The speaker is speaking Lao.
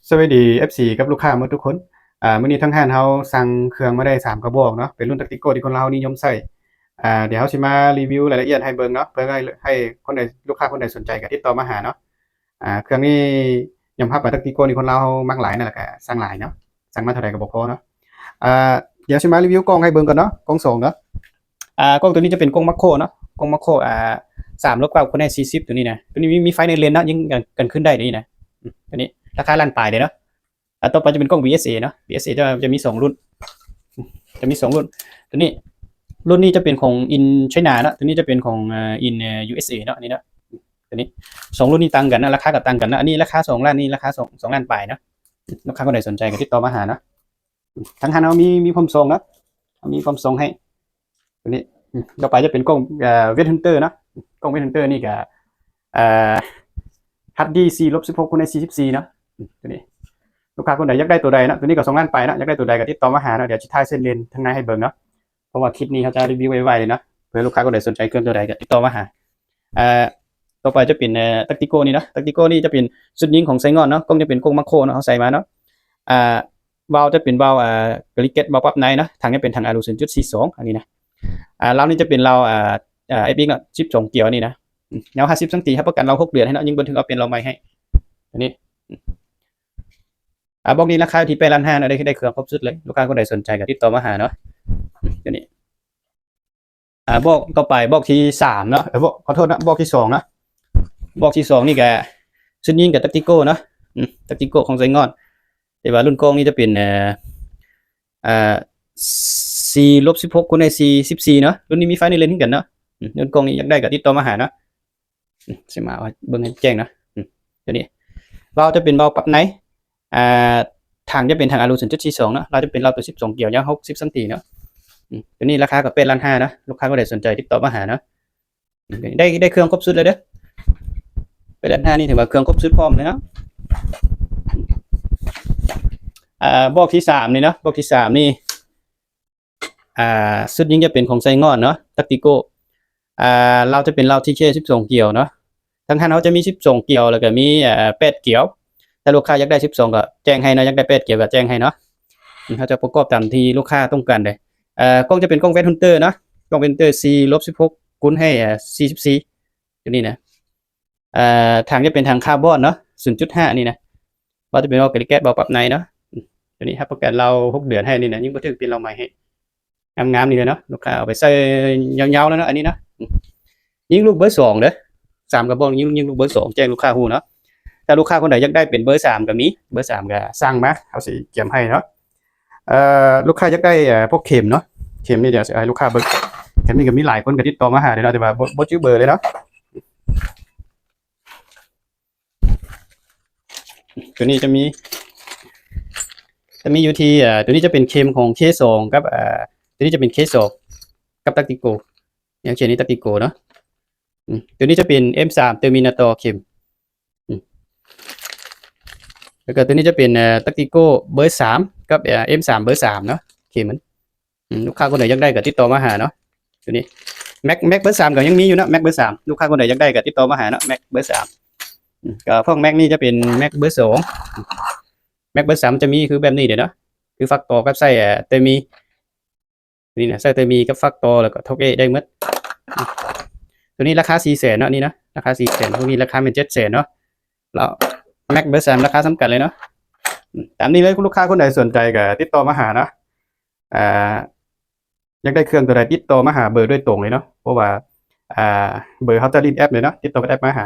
ສະບາຍດີ ເອັຟຊີ ກັບລູກຄ້າໝົດທຸກຄົນ. ອາ ມື້ນີ້ທາງຮ້ານເຮົາສັ່ງເຄື່ອງມາໄດ້ສາມກະບອກເນາະ, ເປັນລຸ້ນ Tactical ທີ່ຄົນລາວເຮົານິຍົມໃຊ້. ອາ ດຽວເຮົາຊິມາຣີວິວລາຍລະອຽດໃຫ້ເບິ່ງເນາະ, ເພື່ອໃຫ້ ໃຫ້ຄົນໃດ ລູກຄ້າຄົນໃດສົນໃຈກໍຕິດຕໍ່ມາຫາເນາະ. ອາ ເຄື່ອງນີ້ຍອມຮັບວ່າ Tactical ນີ້ຄົນລາວເຮົາມັກຫຼາຍນະ ແລ້ວກໍສັ່ງຫຼາຍເນາະ, ສັ່ງມາເທົ່າໃດກໍບໍ່ພໍເນາະ. ອາ ດຽວຊິມາຣີວິວກ້ອງໃຫ້ເບິ່ງກ່ອນເນາະ, ກ້ອງສອງເນາະ. ອາ ກ້ອງໂຕນີ້ຈະເປັນກ້ອງ Macro ເນາະ, ກ້ອງ Macro ອາ ສາມລົບເກົ້າຄູນໃຫ້ສີ່ສິບ ໂຕນີ້ນະ. ໂຕນີ້ມີ ມີໄຟໃນເລນເນາະ, ຍິງກັນ ກັນຄືນໄດ້ໂຕນີ້ນະ. ໂຕນີ້ລາຄາລ້ານປາຍເດ້ເນາະ. ອາ ຕໍ່ໄປຈະເປັນກ້ອງ VSA ເນາະ, VSA ຈະ ຈະມີສອງລຸ້ນ ຈະມີສອງລຸ້ນ. ໂຕນີ້ ລຸ້ນນີ້ຈະເປັນຂອງ In China ເນາະ, ໂຕນີ້ຈະເປັນຂອງ ເອີ In ເອີ USA ເນາະ, ອັນນີ້ເນາະ. ໂຕນີ້ ສອງລຸ້ນນີ້ຕ່າງກັນນະ, ລາຄາກໍຕ່າງກັນນະ. ອັນນີ້ລາຄາສອງລ້ານ, ນີ້ລາຄາສອງ ສອງລ້ານປາຍເນາະ. ລູກຄ້າຄົນໃດສົນໃຈກໍຕິດຕໍ່ມາຫາເນາະ. ທາງຮ້ານເຮົາມີ ມີພ້ອມສົ່ງເນາະ, ມີພ້ອມສົ່ງໃຫ້. ໂຕນີ້ ອືມ ຕໍ່ໄປຈະເປັນກ້ອງ ເອີ Wet Hunter ເນາະ, ກ້ອງ Wet Hunter ນີ້ກະ ເອີ Hardy ສີ່ລົບສິບຫົກຄູນໃຫ້ສີ່ສິບສີ່ເນາະ. ອືມ ໂຕນີ້ ລູກຄ້າຄົນໃດຢາກໄດ້ໂຕໃດເນາະ, ໂຕນີ້ກໍສອງລ້ານປາຍເນາະ, ຢາກໄດ້ໂຕໃດກໍຕິດຕໍ່ມາຫາເນາະ. ດຽວຊິຖ່າຍເສັ້ນເລນທາງໃນໃຫ້ເບິ່ງເນາະ, ເພາະວ່າຄລິບນີ້ເຮົາຈະຣີວິວໄວໆເລີຍເນາະ. ເພື່ອລູກຄ້າຄົນໃດສົນໃຈເຄື່ອງໂຕໃດກໍຕິດຕໍ່ມາຫາ. ເອີ ຕໍ່ໄປຈະເປັນ ເອີ Tactical ນີ້ເນາະ, Tactical ນີ້ຈະເປັນຊຸດຍິງຂອງໄຊງອນເນາະ, ກ້ອງຈະເປັນກ້ອງ Macro ເນາະ, ເຮົາໃສ່ມາເນາະ. ອາ ວາວຈະເປັນວາວ ອາ Galiket ວາວປັບໃນເນາະ, ຖັງຈະເປັນຖັງ Alu ສູນຈຸດສີ່ສອງ ອັນນີ້ນະ. ອາ ລາວນີ້ຈະເປັນລາວ ອາ ອາ FX ເນາະ, ສິບສອງກຽວນີ້ນະ. ອືມ ຍາວຫ້າສິບຊັງຕີ ຮັບປະກັນລາວຫົກເດືອນໃຫ້ເນາະ, ຍິງບໍ່ຖືກເອົາປ່ຽນລາວໃໝ່ໃຫ້. ອັນນີ້ ອືມ ອາ ບອກນີ້ລາຄາຢູ່ທີ່ແປດລ້ານຫ້າເນາະ, ໄດ້ ໄດ້ເຄື່ອງຄົບຊຸດເລີຍ. ລູກຄ້າຄົນໃດສົນໃຈກໍຕິດຕໍ່ມາຫາເນາະ. ອືມ ຕົວນີ້ ອາ ບອກຕໍ່ໄປ ບອກທີສາມເນາະ, ເອີ ບອກ ຂໍໂທດເນາະ, ບອກທີສອງເນາະ. ບອກທີສອງນີ້ກະຊຸດຍິງກັບ Tactical ເນາະ, ອືມ Tactical ຂອງໄຊງອນ. ແຕ່ວ່າລຸ້ນກ້ອງນີ້ຈະເປັນ ເອີ ເອີ ສີ່ລົບສິບຫົກຄູນໃຫ້ສີ່ສິບສີ່ເນາະ. ລຸ້ນນີ້ມີໄຟໃນເລນຄືກັນເນາະ. ອືມ ລຸ້ນກ້ອງນີ້ຢາກໄດ້ກໍຕິດຕໍ່ມາຫາເນາະ. ອືມ ຊິມາເອົາເບິ່ງໃຫ້ແຈ້ງເນາະ. ອືມ ຕົວນີ້ ວາວຈະເປັນວາວປັບໃນ ອາ ຖັງຈະເປັນຖັງ Alu ສູນຈຸດສີ່ສອງເນາະ, ລາວຈະເປັນລາວໂຕສິບສອງກຽວ ຍາວຫົກສິບຊັງຕີເນາະ. ອືມ ຕົວນີ້ລາຄາກໍແປດລ້ານຫ້າເນາະ, ລູກຄ້າຄົນໃດສົນໃຈຕິດຕໍ່ມາຫາເນາະ. ອືມ ໄດ້ ໄດ້ເຄື່ອງຄົບຊຸດເລີຍເດີ, ແປດລ້ານຫ້ານີ້ຖືວ່າເຄື່ອງຄົບຊຸດພ້ອມເລີຍເນາະ. ອາ ບອກທີສາມນີ້ເນາະ, ບອກທີສາມນີ້ ອາ ຊຸດຍິງຈະເປັນຂອງໄຊງອນເນາະ, Tactical. ອາ ລາວຈະເປັນລາວ ທີເຄ ສິບສອງກຽວເນາະ. ທາງຮ້ານເຮົາຈະມີສິບສອງກຽວ ແລ້ວກໍມີ ອາ ແປດກຽວ. ຖ້າລູກຄ້າຢາກໄດ້ສິບສອງກໍແຈ້ງໃຫ້ເນາະ, ຢາກໄດ້ແປດກຽວກໍແຈ້ງໃຫ້ເນາະ. ເຮົາຈະປະກອບຕາມທີ່ລູກຄ້າຕ້ອງການເລີຍ. ເອີ ກ້ອງຈະເປັນກ້ອງ Wet Hunter ເນາະ, ກ້ອງ Wet Hunter ສີ່ລົບສິບຫົກຄູນໃຫ້ ອາ ສີ່ສິບສີ່ ຕົວນີ້ນະ. ເອີ ຖັງຈະເປັນຖັງຄາບອນເນາະ ສູນຈຸດຫ້າ ນີ້ນະ. ວ່າຈະເປັນວາວ Galiket ວາວປັບໃນເນາະ, ຕົວນີ້ຮັບປະກັນລາວຫົກເດືອນໃຫ້ນີ້ນະ, ຍິງບໍ່ຖືກປ່ຽນລາວໃໝ່ໃຫ້. ງາມໆນີ້ເລີຍເນາະ, ລູກຄ້າເອົາໄປໃຊ້ຍາວໆແລ້ວເນາະ ອັນນີ້ເນາະ. ຍິງລູກເບີສອງເດີ, ສາມກະບອກ ຍິງ ຍິງລູກເບີສອງ ແຈ້ງລູກຄ້າຮູ້ເນາະ. ຖ້າລູກຄ້າຄົນໃດຢາກໄດ້ເປັນເບີສາມກໍມີ, ເບີສາມກໍສັ່ງມາ ເຮົາຊິກຽມໃຫ້ເນາະ. ເອີ ລູກຄ້າຢາກໄດ້ ເອີ ພວກເຂັມເນາະ, ເຂັມນີ້ດຽວຊິເອົາໃຫ້ລູກຄ້າເບິ່ງ. ເຂັມນີ້ກໍມີຫຼາຍຄົນກໍຕິດຕໍ່ມາຫາເດ້ເນາະ, ແຕ່ວ່າບໍ່ ບໍ່ຈື່ເບີເລີຍເນາະ. ຕົວນີ້ຈະມີ ຈະມີຢູ່ທີ່ ເອີ ຕົວນີ້ຈະເປັນເຂັມຂອງ ເຄສອງ ກັບ ເອີ ຕົວນີ້ຈະເປັນ ເຄສອງ ກັບ Tactical. ຢ່າງເຊັ່ນນີ້ Tactical ເນາະ. ອືມ ຕົວນີ້ຈະເປັນ ເອັມສາມ Terminator ເຂັມ. ອືມ ແລ້ວກໍຕົວນີ້ຈະເປັນ ເອີ Tactical ເບີສາມ ກັບ ເອີ ເອັມສາມ ເບີສາມເນາະ, ເຂັມມັນ. ອືມ ລູກຄ້າຄົນໃດຢາກໄດ້ກໍຕິດຕໍ່ມາຫາເນາະ. ຕົວນີ້ Mag Mag ເບີສາມກໍຍັງມີຢູ່ເນາະ, Mag ເບີສາມ ລູກຄ້າຄົນໃດຢາກໄດ້ກໍຕິດຕໍ່ມາຫາເນາະ, Mag ເບີສາມ. ອືມ ກໍພວກ Mag ນີ້ຈະເປັນ Mag ເບີສອງ. Mag ເບີສາມຈະມີຄືແບບນີ້ເດ້ເນາະ, ຄືຝັກຕໍ່ກັບໃສ່ ເອີ Termi ນີ້ນະ, ໃສ່ Termi ກັບຝັກຕໍ່ ແລ້ວກໍ Torque ໄດ້ໝົດ. ຕົວນີ້ລາຄາສີ່ແສນເນາະ, ນີ້ນະ ລາຄາສີ່ແສນ, ພວກນີ້ລາຄາແມ່ນເຈັດແສນເນາະ. ແລ້ວ Mag ເບີສາມລາຄາສ່ຳກັນເລີຍເນາະ. ອືມ ຕາມນີ້ເລີຍ, ລູກຄ້າຄົນໃດສົນໃຈກໍຕິດຕໍ່ມາຫາເນາະ. ອ່າ ຢາກໄດ້ເຄື່ອງຕົວໃດຕິດຕໍ່ມາຫາເບີໂດຍຕົງເລີຍເນາະ, ເພາະວ່າ ອ່າ ເບີເຮົາຈະຫຼິ້ນແອັບເລີຍເນາະ, ຕິດຕໍ່ກັບແອັບມາຫາ.